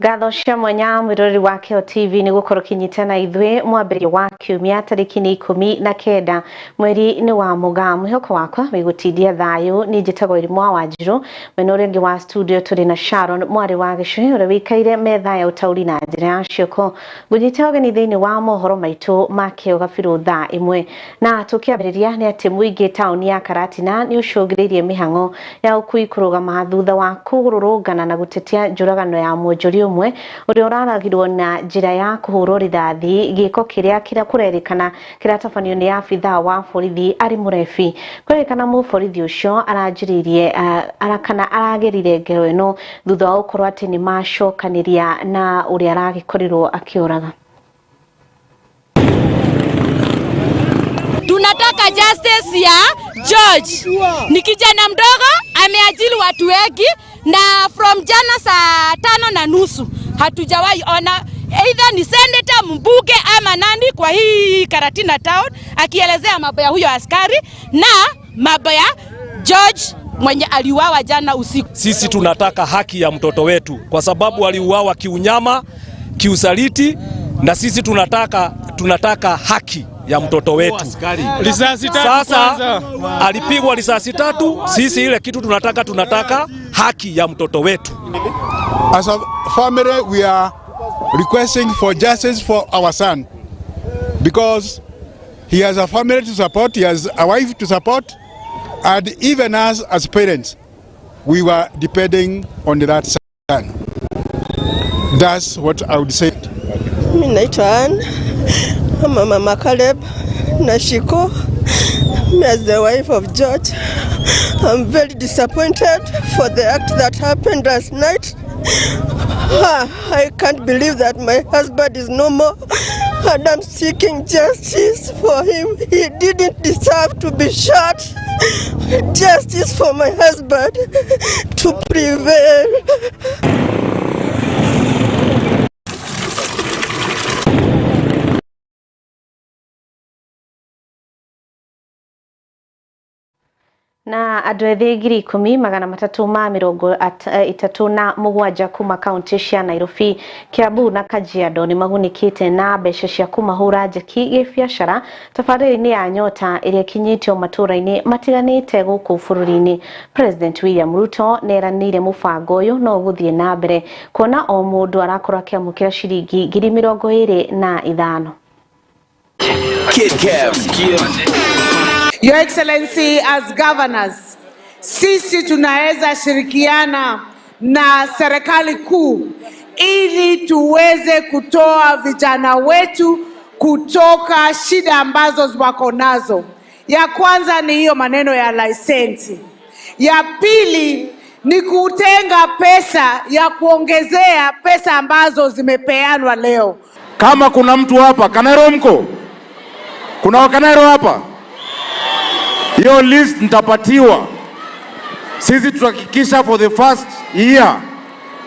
Ngatho cia mwanya mwiroreri wa Keo TV nĩ gũkorwo kĩnyitana ithuĩ mwambĩrĩrio wa kiumia tarĩki nĩ 19 mweri nĩ wa Mũgaa. Mwĩhoko wakwa wĩgũtindia thayũ. Niĩ njĩtagwo Irimũ wa Wanjirũ, mwena ũrĩa ũngĩ wa studio tũrĩ na Sharon mwarĩ wa Gĩcũhĩ ũrĩa wĩikaire metha ya ũtaũri na njĩra ya cioko. Ngũnyita ũgeni thĩinĩ wa mohoro maitũ ma Keo Gabirũ thaa 1. Na tũkĩambĩrĩria nĩ atĩ mũingĩ taũni ya Karatina nĩ ũcũngĩrĩirie mĩhang'o ya ũkui kũrũgama thutha wa kũrũrũngana na gũtetia njũragano ya mwonjoria ũmwe ũrĩa ũraragirwo na njĩra ya kũhũrwo rithathi, gĩko kĩrĩa kũrerĩkana kĩratabanio nĩ abithaa wa borithi arĩ mũrebi. Kũrerĩkana mũborithi ũcio aranjĩrĩirie kana aragerire ngero ĩno thutha wa gũkorwo atĩ nĩ macokanĩria na ũrĩa aragĩkorirwo akĩũraga. Tunataka justice ya George. Ni kijana mdogo ameajili watu wengi, na from jana saa 5:30 hatujawahi ona either ni senator, mbunge ama nani kwa hii Karatina town akielezea mambo ya huyo askari na mambo ya George mwenye aliuawa jana usiku. Sisi tunataka haki ya mtoto wetu kwa sababu aliuawa kiunyama, kiusaliti, na sisi tunataka haki ya mtoto wetu. Risasi tatu. Sasa alipigwa risasi 3. Sisi ile kitu tunataka haki ya mtoto wetu. As a family we are requesting for justice for our son because he has a family to support, he has a wife to support, and even us as parents we were depending on that son. That's what I would say. Mimi naitwa Ann, Mama Caleb Nashiko. Me as the wife of George, I'm very disappointed for the act that happened last night. I can't believe that my husband is no more, and I'm seeking justice for him. He didn't deserve to be shot. Justice for my husband to prevail. Na andũ ethĩ 10,337 kuma kaunti cia Nairobi, Kiambu na Kajiado nĩ magunĩkĩte na mbeca cia kũmahũra njeki gĩbiacara tabarĩra-inĩ ya Nyota ĩrĩa ĩkinyĩtio matũũra-inĩ matiganĩte gũkũ bũrũri-inĩ. President William Ruto nĩeranĩire mũbango ũyũ no ũgũthiĩ na mbere kuona o mũndũ arakorwo akĩamũkĩra ciringi 25,000. Your Excellency, as governors, sisi tunaweza shirikiana na serikali kuu ili tuweze kutoa vijana wetu kutoka shida ambazo wako nazo. Ya kwanza ni hiyo maneno ya lisensi. Ya pili ni kutenga pesa ya kuongezea pesa ambazo zimepeanwa leo. Kama kuna mtu hapa Kanairo, mko? Kuna Wakanairo hapa? Hiyo list nitapatiwa. Sisi tutahakikisha for the first year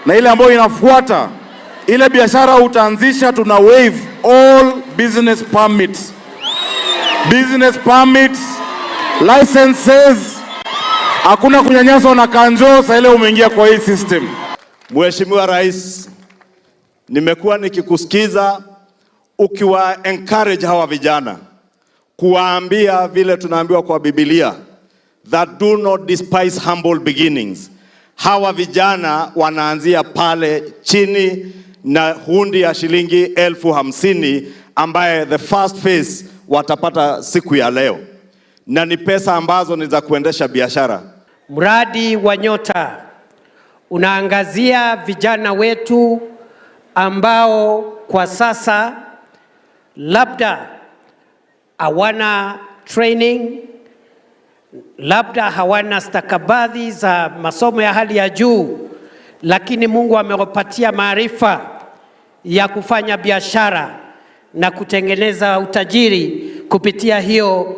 na ile ambayo inafuata, ile biashara utaanzisha, tuna waive all business permits. Business permits, licenses. Hakuna kunyanyaswa na kanjo saa ile umeingia kwa hii system. Mheshimiwa Rais, nimekuwa nikikusikiza ukiwa encourage hawa vijana, kuwaambia vile tunaambiwa kwa Biblia that do not despise humble beginnings. Hawa vijana wanaanzia pale chini na hundi ya shilingi 50,000 ambaye the first phase watapata siku ya leo, na ni pesa ambazo ni za kuendesha biashara. Mradi wa Nyota unaangazia vijana wetu ambao kwa sasa labda hawana training, labda hawana stakabadhi za masomo ya hali ya juu, lakini Mungu amewapatia maarifa ya kufanya biashara na kutengeneza utajiri kupitia hiyo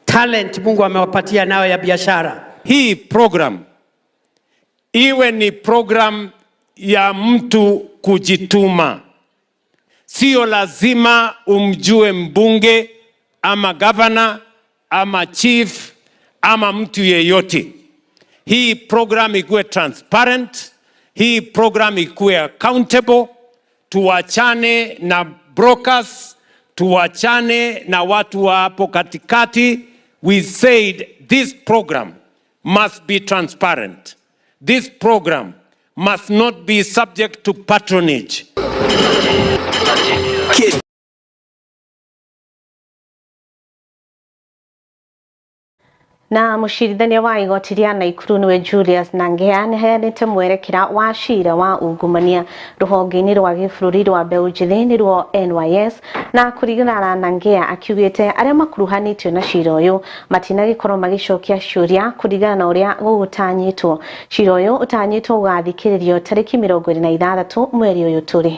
talent Mungu amewapatia nayo ya biashara. Hii program iwe ni program ya mtu kujituma. Sio lazima umjue mbunge ama governor ama chief ama mtu yeyote. Hii program ikuwe transparent, Hii program ikuwe accountable, tuwachane na brokers, tuwachane na watu wa hapo katikati. We said this program must be transparent. This program must not be subject to patronage. Na mucirithania wa igoti ria Naikuru niwe Julius Nangea nĩaheanĩte mwerekera wa cira wa ungumania rũhonge-inĩ rwa gĩbũrũri rwa mbeũ njĩthĩ nĩruo NYS. Na kũringana na Nangea akiugĩte arĩa makuruhanĩtio na cira ũyũ matinagĩkorwo magĩcokia ciũria kũringana na ũrĩa gũgũtanyĩtwo. Cira ũyũ ũtanyĩtwo gũgathikĩrĩrio tarĩki 26 mweri ũyũ tũrĩ.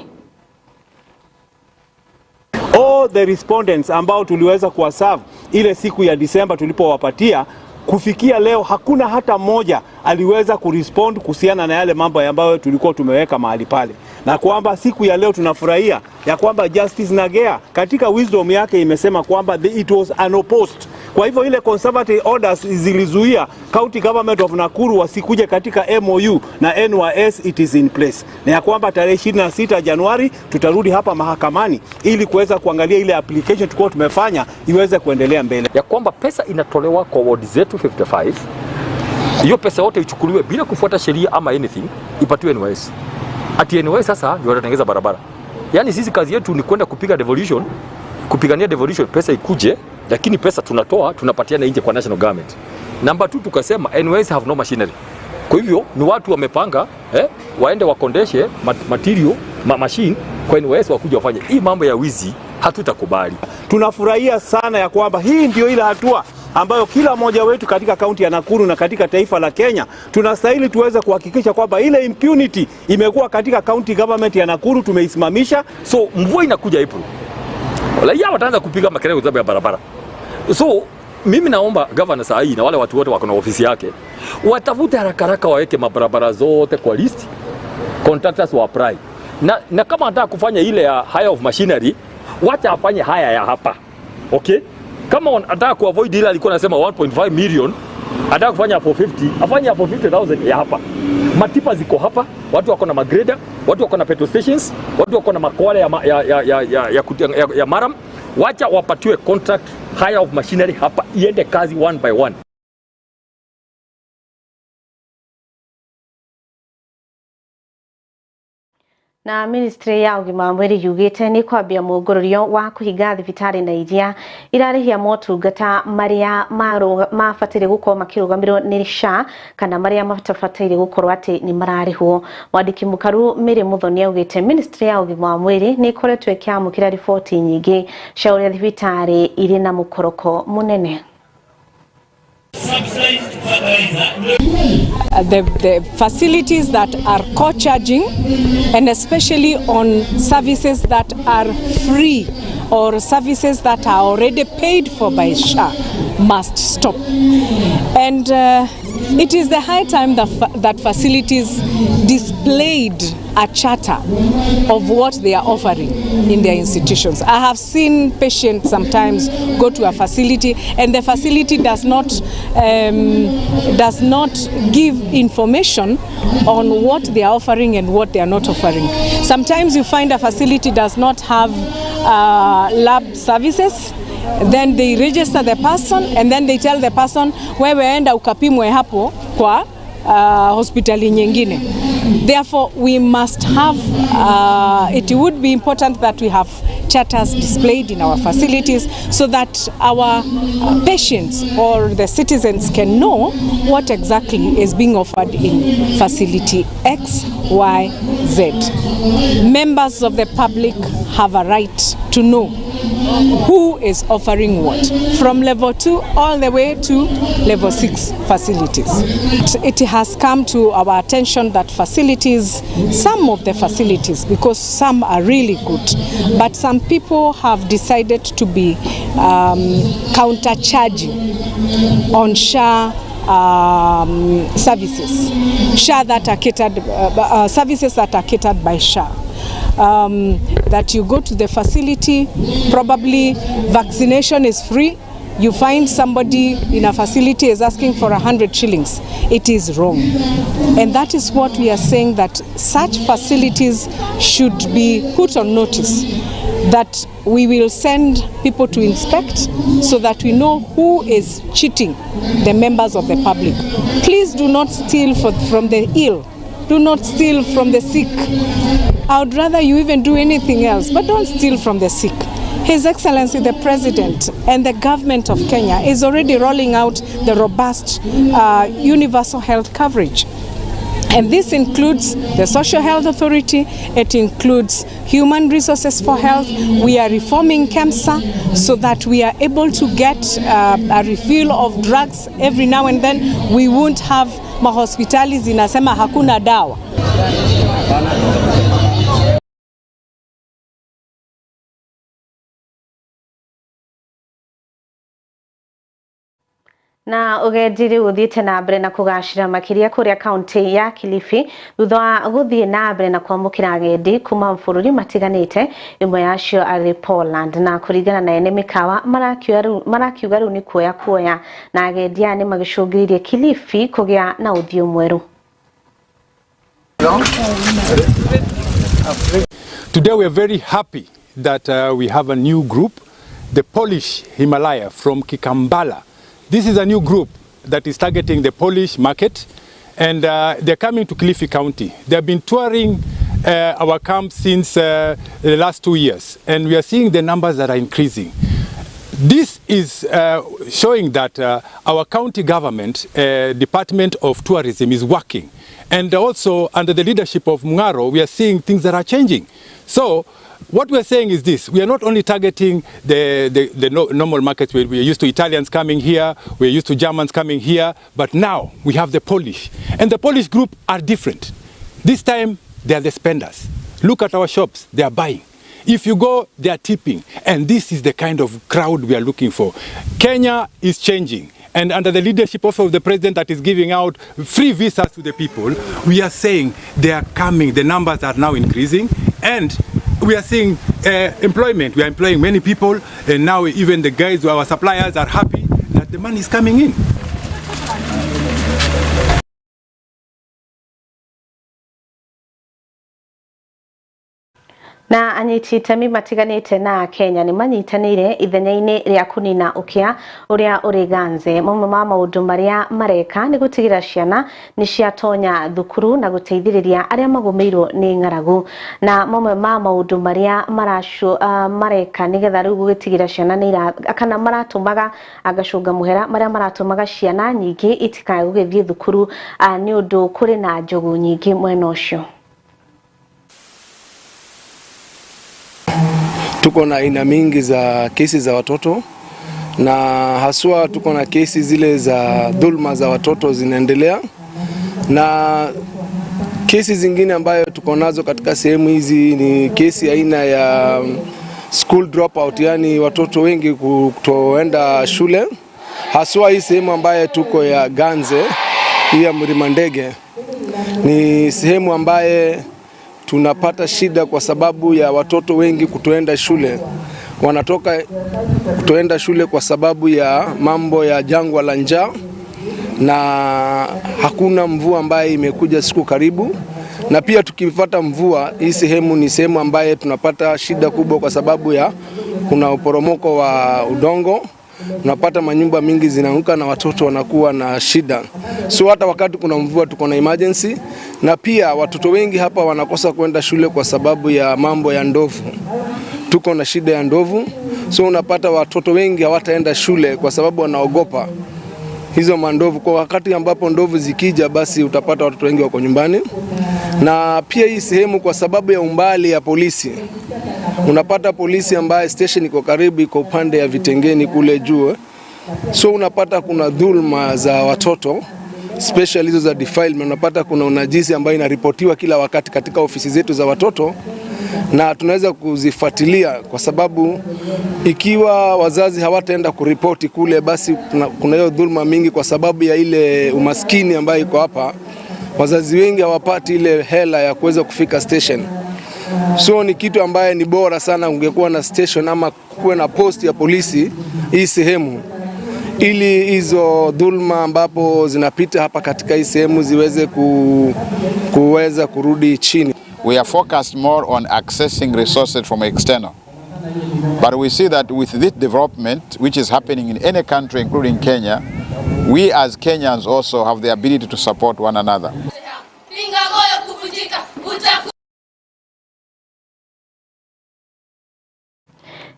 All the respondents ambao tuliweza kuwaserve ile siku ya Disemba tulipowapatia, kufikia leo hakuna hata mmoja aliweza kurespond kuhusiana na yale mambo ambayo tulikuwa tumeweka mahali pale. Na kwamba siku ya leo tunafurahia ya kwamba Justice Nagea katika wisdom yake imesema kwamba it was unopposed. Kwa hivyo ile conservative orders zilizuia County Government of Nakuru wasikuje katika MOU na NYS, it is in place. Na ya kwamba tarehe 26 Januari tutarudi hapa mahakamani ili kuweza kuangalia ile application tulikuwa tumefanya iweze kuendelea mbele. Ya kwamba pesa inatolewa kwa ward zetu 55, hiyo pesa yote ichukuliwe bila kufuata sheria ama anything, ipatiwe NYS. Ati NYS sasa ndio watatengeneza barabara. Yaani sisi kazi yetu ni kwenda kupiga devolution, kupigania devolution, pesa ikuje, lakini pesa tunatoa tunapatiana nje kwa national government. Number 2 tukasema NYS have no machinery. Kwa hivyo ni watu wamepanga waende wakondeshe material machine kwa NYS wakuja wafanye. Hii mambo ya wizi hatutakubali. Tunafurahia sana ya kwamba hii ndio ile hatua ambayo kila mmoja wetu katika kaunti ya Nakuru na katika taifa la Kenya tunastahili tuweze kuhakikisha kwamba ile impunity imekuwa katika county government ya Nakuru tumeisimamisha. So mvua inakuja April, raia wataanza kupiga makelele kwa sababu ya barabara. So mimi naomba governor saa hii na wale watu wote wako na ofisi yake watafute haraka haraka waweke mabarabara zote kwa list, contractors wa apply. Na kama anataka kufanya ile ya hire of machinery, wacha afanye haya ya hapa. Okay? Kama anataka ku avoid ile alikuwa anasema 1.5 million, anataka kufanya 450, afanye 450,000 ya hapa. Matipa ziko hapa, watu wako na magrader, watu wako na petrol stations, watu wako na makwale ya maram. Wacha wapatiwe contract hire of machinery hapa iende kazi one by one. Na ministry ya ũgima wa mwĩrĩ yugĩte nĩ kwambia mũngũrũrio wa kũhinga thibitarĩ na iria irarĩhia motungata marĩa mabataire gũkorwo makĩrũgamĩrĩrwo nĩ SHA kana marĩa matabataire gũkorwo atĩ nĩ mararĩhwo. Mwandĩki mũkaru Mary Muthoni augĩte ministry ya ũgima wa mwĩrĩ nĩ ĩkoretwo ĩkĩamũkĩra riboti nyingĩ cia ũrĩa thibitarĩ irĩ na mũkoroko mũnene. The facilities that are co-charging, and especially on services that are free or services that are already paid for by SHA, must stop. And it is the high time that facilities displayed a charter of what they are offering in their institutions. I have seen patients sometimes go to a facility and the facility does not give information on what they are offering and what they are not offering. Sometimes you find a facility does not have lab services. Then they register the person and then they tell the person wewe enda ukapimwe hapo kwa hospitali nyingine. Therefore, we must have, it would be important that we have charters displayed in our facilities so that our patients or the citizens can know what exactly is being offered in facility X, Y, Z. Members of the public have a right to know who is offering what, from level 2 all the way to level 6 facilities. It has come to our attention that facilities, some of the facilities, because some are really good, but some people have decided to be countercharging on SHA services, SHA that are catered, services that are catered by SHA. That you go to the facility, probably vaccination is free, You find somebody in a facility is asking for 100 shillings. It is wrong. And that is what we are saying, that such facilities should be put on notice, that we will send people to inspect so that we know who is cheating the members of the public. Please do not steal from the ill. Do not steal from the sick. I would rather you even do anything else, but don't steal from the sick. His Excellency the President and the government of Kenya is already rolling out the robust universal health coverage. And this includes the Social Health Authority, it includes human resources for health. We are reforming KEMSA so that we are able to get a refill of drugs every now and then. We won't have mahospitali zinasema hakuna dawa. Na ugendi riu uthiite na mbere na kugacira makiria kuria kaunti ya Kilifi thutha wa guthie na mbere na kwamukira agendi kuma mabũrũri matiganite, imwe yacio ari Poland. Na kuringana na ene mikawa marakiuga riu ni kuoya kuoya, na agendi aya ni magicũngĩrĩirie Kilifi kugia na ũthiũ mwerũ. Today we are very happy that we have a new group, the Polish Himalaya from Kikambala. This is a new group that is targeting the Polish market, and they're coming to Kilifi County. They have been touring our camp since the last 2 years, and we are seeing the numbers that are increasing. This is showing that our county government, Department of Tourism, is working. And also under the leadership of Mungaro, we are seeing things that are changing. So what we are saying is this: we are not only targeting the normal markets. We are used to Italians coming here, we are used to Germans coming here, but now we have the Polish. And the Polish group are different. This time, they are the spenders. Look at our shops, they are buying. If you go, they are tipping. And this is the kind of crowd we are looking for. Kenya is changing. And under the leadership also of the president that is giving out free visas to the people, we are saying they are coming. The numbers are now increasing. And we are seeing employment. We are employing many people. And now even the guys, our suppliers, are happy that the money is coming in. Na anyiti itemi matiganite na Kenya ni manyitanire ithenya-ini ria kunina ukia uria uri ganze. Mamwe ma maundu maria mareka ni gutigira ciana ni ciatonya thukuru na guteithiriria aria magumiirwo ni ng'aragu. Na mamwe ma maundu maria mareka ni getha riu gugitigira ciana ni kana maratumaga agacunga muhera maria maratumaga ciana nyingi itikae gugithie thukuru ni undu kuri na njogu nyingi mwena ucio. Tuko na aina mingi za kesi za watoto, na haswa tuko na kesi zile za dhulma za watoto zinaendelea, na kesi zingine ambayo tuko nazo katika sehemu hizi ni kesi aina ya school dropout, yani watoto wengi kutoenda shule, haswa hii sehemu ambayo tuko ya Ganze, hii ya Mlima Ndege ni sehemu ambaye tunapata shida kwa sababu ya watoto wengi kutoenda shule. Wanatoka kutoenda shule kwa sababu ya mambo ya jangwa la njaa, na hakuna mvua ambaye imekuja siku karibu. Na pia tukipata mvua, hii sehemu ni sehemu ambaye tunapata shida kubwa kwa sababu ya kuna uporomoko wa udongo. Unapata manyumba mingi zinaanguka na watoto wanakuwa na shida. So hata wakati kuna mvua tuko na emergency, na pia watoto wengi hapa wanakosa kwenda shule kwa sababu ya mambo ya ndovu. Tuko na shida ya ndovu, so unapata watoto wengi hawataenda shule kwa sababu wanaogopa hizo mandovu. Kwa wakati ambapo ndovu zikija, basi utapata watoto wengi wako nyumbani. Na pia hii sehemu kwa sababu ya umbali ya polisi, unapata polisi ambaye station iko karibu, iko upande ya Vitengeni kule juu. So unapata kuna dhulma za watoto, especially hizo za defilement. Unapata kuna unajisi ambayo inaripotiwa kila wakati katika ofisi zetu za watoto, na tunaweza kuzifuatilia kwa sababu ikiwa wazazi hawataenda kuripoti kule, basi kuna hiyo dhulma mingi kwa sababu ya ile umaskini ambayo iko hapa. Wazazi wengi hawapati ile hela ya kuweza kufika station. So ni kitu ambaye ni bora sana ungekuwa na station ama kuwe na post ya polisi hii sehemu, ili hizo dhulma ambapo zinapita hapa katika hii sehemu ziweze kuweza kurudi chini. We are focused more on accessing resources from external. But we see that with this development, which is happening in any country, including Kenya, we as Kenyans also have the ability to support one another.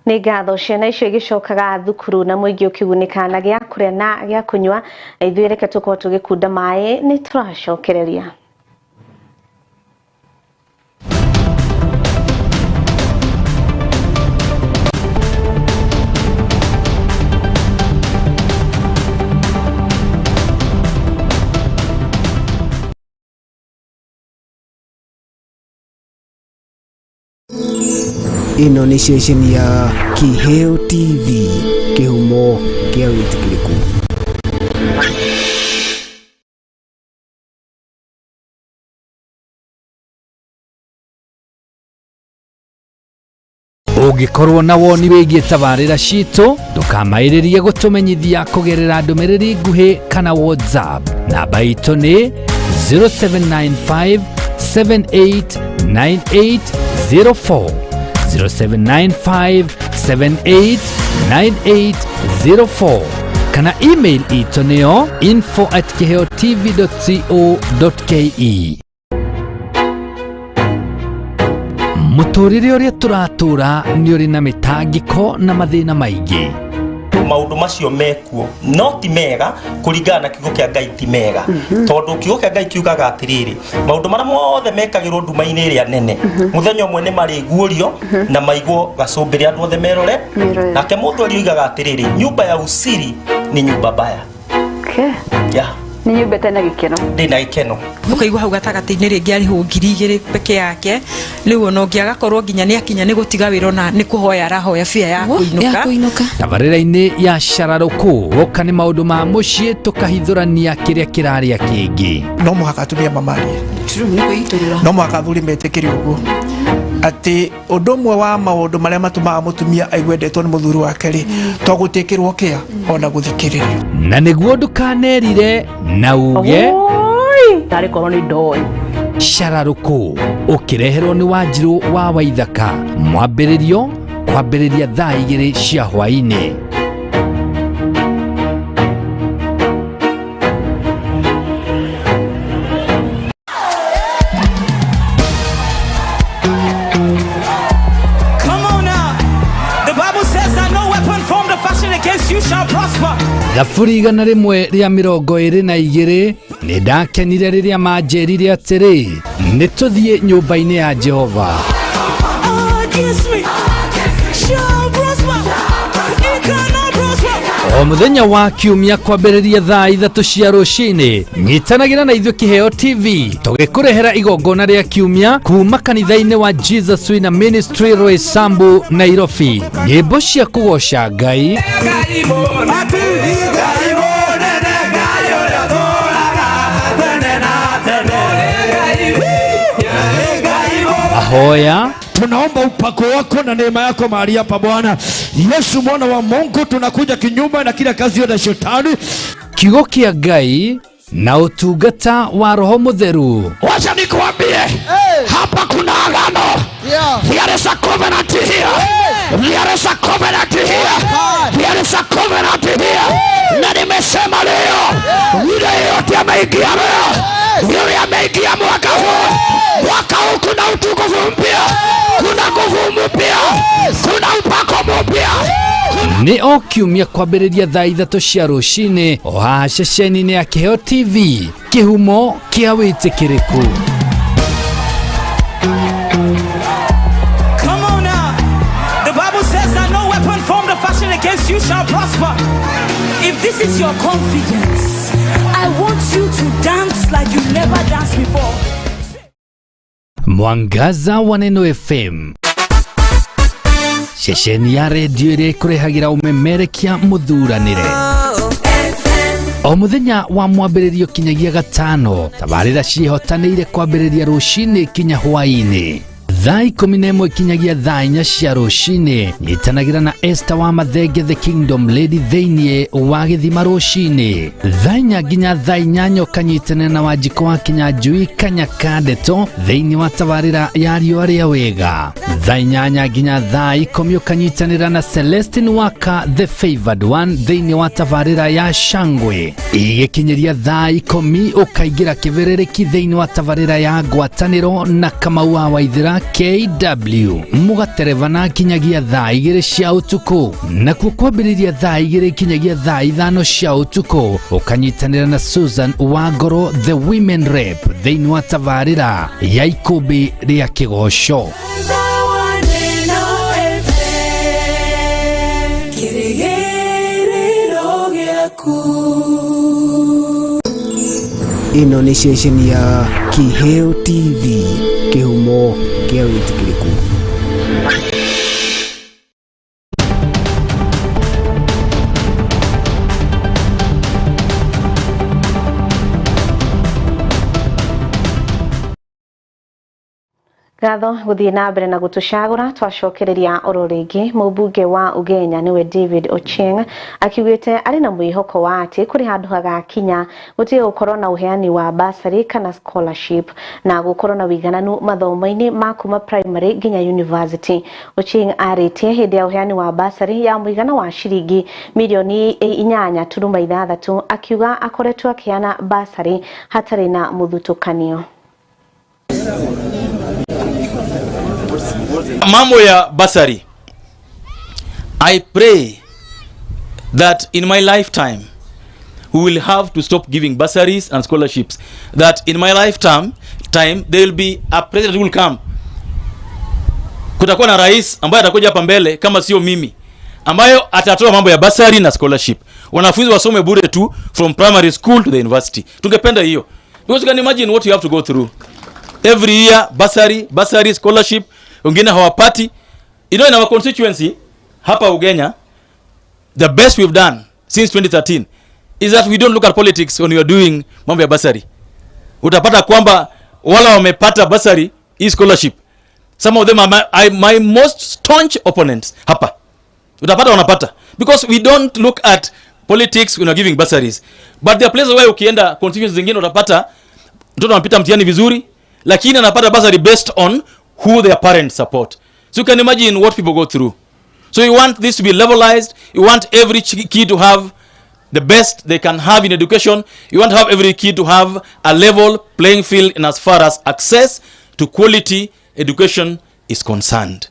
Nĩ ngatho ciana icio igĩcokaga thukuru na mũingĩ ũkĩgunĩka na gĩa kũrĩa na gĩa kũnyua na ithuĩ reke tũkorwo tũgĩkunda maĩ nĩ tũracokereria. Ĩno nĩ ceceni ya Kiheo TV, kĩhumo kĩa wĩtĩkĩrĩku. Ũngĩkorwo na woni wĩgiĩ tabarĩra citũ, ndũkamaĩrĩrie gũtũmenyithia kũgerera ndũmĩrĩri nguhĩ kana WhatsApp. Namba itũ nĩ 0795 789804 0795 789804 kana email itũ nĩyo info@kiheotv.co.ke. Mũtũrĩre ũrĩa tũratũra nĩ ũrĩ na mĩtangĩko na mathĩna maingĩ. Maũndũ macio mekuo no ti mega kũringana na kiugo kĩa Ngai ti mega, tondũ kiugo kĩa Ngai kiugaga atĩrĩrĩ, maũndũ marĩa mothe mekagĩrwo nduma-inĩ ĩrĩa nene mũthenya ũmwe nĩ marĩguũrio na maigwo gacũmbĩrĩ andũ othe merore. Nake mũndũ ũrĩa oigaga atĩrĩrĩ, nyumba ya usiri ni nyumba mbaya. Yeah. Nĩ nyũmba ĩtarĩ na gĩkeno. Ndĩ na gĩkeno. Ũkaigua hau gatagatĩ-inĩ rĩngĩ arĩhwo 2,000 peke yake, rĩu ona ũngĩ agakorwo nginya nĩ akinya nĩ gũtiga wĩra ona nĩ kũhoya arahoya bia ya kũinũka. Tabarĩra-inĩ ya Cararũkũ woka nĩ maũndũ ma mũciĩ tũkahithũrania kĩrĩa kĩrarĩa kĩngĩ. No mũhaka atumia mamarie, no mũhaka athuri metĩkĩre ũguo atĩ ũndũ ũmwe wa maũndũ marĩa matũmaga mũtumia aigue endetwo nĩ mũthuri wake rĩ, to gũtĩkĩrwo kĩa ona gũthikĩrĩrio. Na nĩguo ndũkanerire na uge tarĩ korwo nĩ ndoĩ. Cararũkũ ũkĩreherwo nĩ Wanjirũ wa Waithaka, mwambĩrĩrio kwambĩrĩria thaa 2 cia hwaĩ-inĩ. Thaburi 122 nĩ ndakenire rĩrĩa manjĩrire atĩrĩ, nĩ tũthiĩ nyũmba-inĩ ya Jehova. O mũthenya wa kiumia kwambĩrĩria thaa 3 cia rũcinĩ, nyitanagĩra na ithuĩ Kiheo TV tũgĩkũrehera igongona rĩa kiumia kuma kanitha-inĩ wa Jesus Winner Ministry Roysambu, Nairobi. Nyĩmbo cia kũgoca Ngai, mahoya. Tunaomba upako wako na neema yako mahali hapa Bwana Yesu mwana wa Mungu, tunakuja kinyume na kila kazi ya shetani. Kiugo kĩa Ngai na ũtungata wa Roho Mũtheru. Wacha nikuambie, hapa kuna agano. There is a covenant here. There is a covenant here. There is a covenant here. Na nimesema leo, yule yeyote ameingia leo, yule ameingia mwaka huu, mwaka huu kuna utukufu mpya, kuna nguvu mpya, kuna upako mpya. Nĩ o kiumia kwambĩrĩria thaa 3 cia rũcinĩ o haha ceceni-inĩ ya Kiheo TV, kĩhumo kĩa wĩtĩkĩrĩku. Come on now. The Bible says that no weapon formed or fashioned against you shall prosper. If this is your confidence, I want you to dance like you never danced before. Mwangaza wa Neno FM, ceceni ya redio ĩrĩa ĩkũrehagĩra ũmemerekia mũthuranĩre. O mũthenya wa mwambĩrĩrio kinyagia gatano, tabarĩra ciĩhotanĩire kwambĩrĩria rũcinĩ kinya hwaĩ-inĩ. Thaa 11 kinyagia thaa 4 cia rũcinĩ. Nyitanagĩra na Esther wa Mathenge the Kingdom Lady thĩinĩ wa gĩthima rũcinĩ. Thaa 4 nginya thaa 8 ũkanyitanĩra na Wanjikũ wa Kinyanjui Kanyaka Ndeto thĩinĩ wa tabarĩra ya riũa rĩa wega. Thaa 8 nginya thaa 10 ũkanyitanĩra na Celestine Waka the Favored One thĩinĩ wa tabarĩra ya Shangwe. Igĩkinyĩria thaa 10 ũkaingĩra kĩberereki thĩinĩ wa tabarĩra ya ngwatanĩro na Kamau wa Waithĩra KW. Mũgaterebana kinyagia thaa 2 cia ũtukũ. Nakuo kwambĩrĩria thaa 2 kinyagia thaa 5 cia ũtukũ ũkanyitanĩra na Susan Wangoro the Women Rep thĩinĩ wa tabarĩra ya ikũmbĩ rĩa kĩgoco. Ĩno nĩ ceceni ya Kiheo TV, kĩhumo kĩa wĩtĩkĩrĩku. Gatho guthie na mbere na gutucagura twacokereria oro ringi mubunge wa Ugenya niwe David Ochieng akiugite ari na mwihoko wa ati kuri handu hagakinya gutige gukorwo na uheani wa bursary kana scholarship na gukorwo na wigananu mathomo-ini ma kuma primary nginya university. Ochieng aritie hindi ya uheani wa bursary ya muigana wa ciringi milioni 8.6 akiuga akoretwo akiheana bursary hatari na muthutukanio. Mambo ya bursary, I pray that in my lifetime we will have to stop giving bursaries and scholarships. That in my lifetime there will be a president who will come. Kutakuwa na rais ambaye atakuja hapa mbele kama sio mimi, ambayo atatoa mambo ya bursary na scholarship. Wanafunzi wasome bure tu from primary school to the university. Tungependa hiyo. Because you can imagine what you have to go through. Every year bursary, scholarship, wengine hawapati. You know, in our constituency hapa Ugenya, the best we've done since 2013 is that we don't look at politics when we are doing mambo ya bursary. Utapata kwamba wala wamepata bursary hii scholarship, some of them are my most staunch opponents hapa. Utapata wanapata because we don't look at politics when we are giving bursaries. But there are places where ukienda constituencies zingine utapata mtoto anapita mtihani vizuri, lakini anapata bursary based on who their parents support. So you can imagine what people go through. So you want this to be levelized. You want every kid to have the best they can have in education. You want to have every kid to have a level playing field in as far as access to quality education is concerned.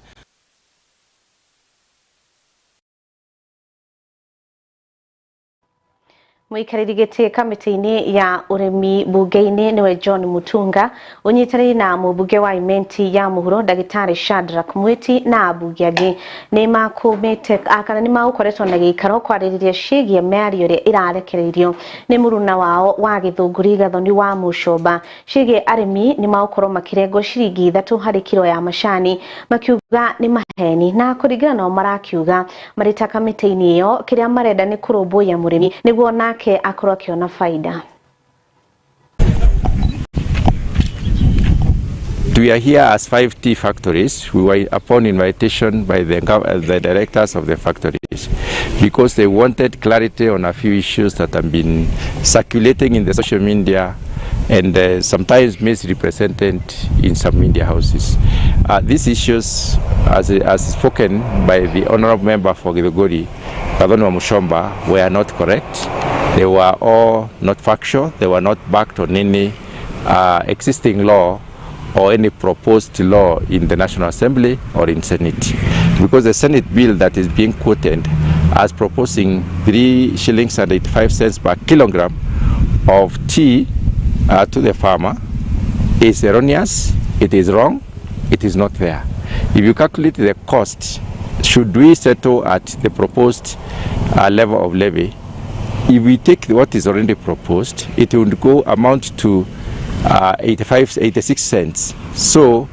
Muikarĩri gĩtĩ kamĩtĩ-inĩ ya ũrĩmi bunge-inĩ nĩwe John Mutunga ũnyitanĩire na mũmbunge wa Imenti ya mũhuro ndagĩtarĩ Shadrack Mwiti na ambunge angĩ nĩ makũmĩte kana nĩ magũkoretwo na gĩikaro kwarĩrĩria ciĩgiĩ mĩario ĩrĩa ĩrarekereirio nĩ mũruna wao wa Gĩthũngũri Gathoni wa Mũcomba ciĩgiĩ arĩmi nĩ magũkorwo makĩrengwo ciringi 3 harĩ kiro ya macani makiuga nĩ maheni na kũringana nao marakiuga marĩ ta kamĩtĩ-inĩ ĩyo kĩrĩa marenda nĩ kũrũmbũiya mũrĩmi nĩguo nake akorwo akiona faida. We are here as 5 tea factories. We were upon invitation by the directors of the factories because they wanted clarity on a few issues that have been circulating in the social media and sometimes misrepresented in some media houses. These issues, as spoken by the honorable member for Githunguri, Gathoni wa Muchomba, were not correct. They were all not factual. They were not backed on any existing law or any proposed law in the National Assembly or in Senate. Because the Senate bill that is being quoted as proposing 3 shillings and 85 cents per kilogram of tea to the farmer is erroneous, it is wrong, it is not there. If you calculate the cost, should we settle at the proposed level of levy, if we take what is already proposed, it would go amount to 86 cents. So,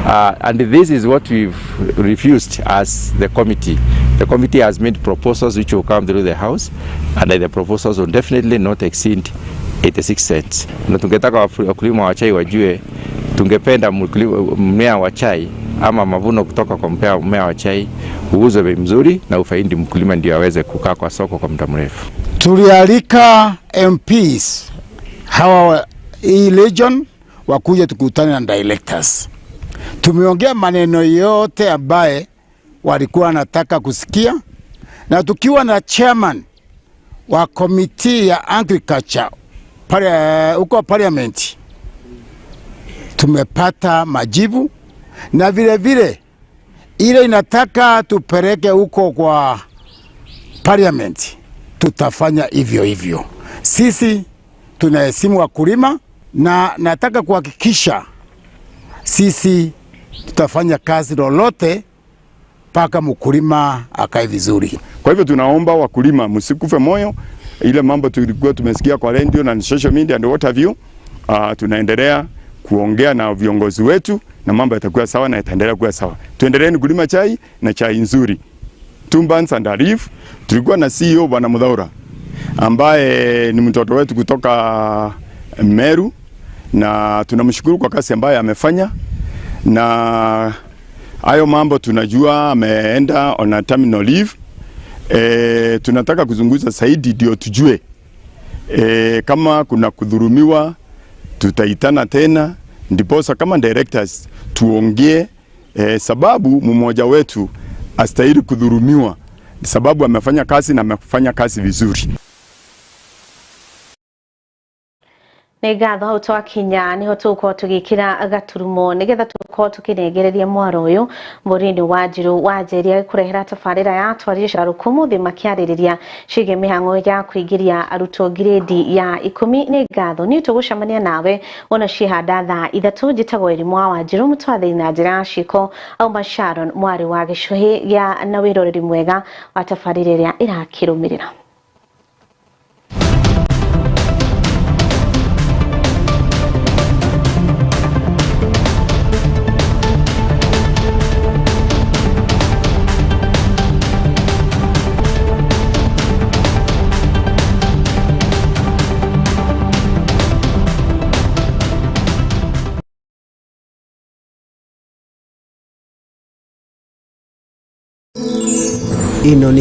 and this is what we've refused as the committee. The committee has made proposals which will come through the House, and the proposals will definitely not exceed 86 cents. Na tungetaka wakulima wa chai wajue, tungependa mmea wa chai ama mavuno kutoka kwa mmea wa chai uuzwe bei mzuri na ufaidi mkulima ndio aweze kukaa kwa soko kwa muda mrefu. Tulialika MPs hawa hii region wakuja tukutane na directors. Tumeongea maneno yote ambaye walikuwa wanataka kusikia, na tukiwa na chairman wa committee ya agriculture pale huko parliament tumepata majibu, na vile vile ile inataka tupeleke huko kwa parliament tutafanya hivyo hivyo. Sisi tunaheshimu wakulima na nataka kuhakikisha sisi tutafanya kazi lolote mpaka mkulima akae vizuri. Kwa hivyo tunaomba wakulima msikufe moyo, ile mambo tulikuwa tumesikia kwa radio na social media and what have you. Tunaendelea kuongea na viongozi wetu na mambo yatakuwa sawa na yataendelea kuwa sawa. Tuendeleeni kulima chai na chai nzuri. Tumbans and Arif, tulikuwa na CEO Bwana Mudhaura ambaye ni mtoto wetu kutoka Meru, na tunamshukuru kwa kazi ambayo amefanya, na hayo mambo tunajua ameenda on a terminal leave. Tunataka kuzunguza zaidi ndio tujue kama kuna kudhurumiwa tutaitana tena, ndiposa kama directors tuongee, sababu mmoja wetu astahili kudhurumiwa sababu amefanya kazi na amefanya kazi vizuri. Nĩ ngatho hau twakinya niho tũgũkorwo tũgĩkĩra gaturumo nĩgetha tũkorwo tũkĩnengereria mwaro ũyũ mũrini wa Njiru wa Njeri agĩkũrehera tabarĩra ya twarie carũkũ mũthĩ makĩarĩrĩria ciĩgiĩ mĩhang'o ya kũingĩria arutwo ngirĩndi ya 10. Nĩ ngatho niĩ tũgũcemania nawe wona ciĩhanda thaa 3. Njĩtagwo Elimu wa Njiru mũtwathĩri na njĩra ya ciĩko auma Sharon mwarĩ wa gĩcũhĩ gĩa na wĩroreri mwega wa tabarĩra ĩrĩa ĩrakĩrũmĩrĩra. Ĩno nĩ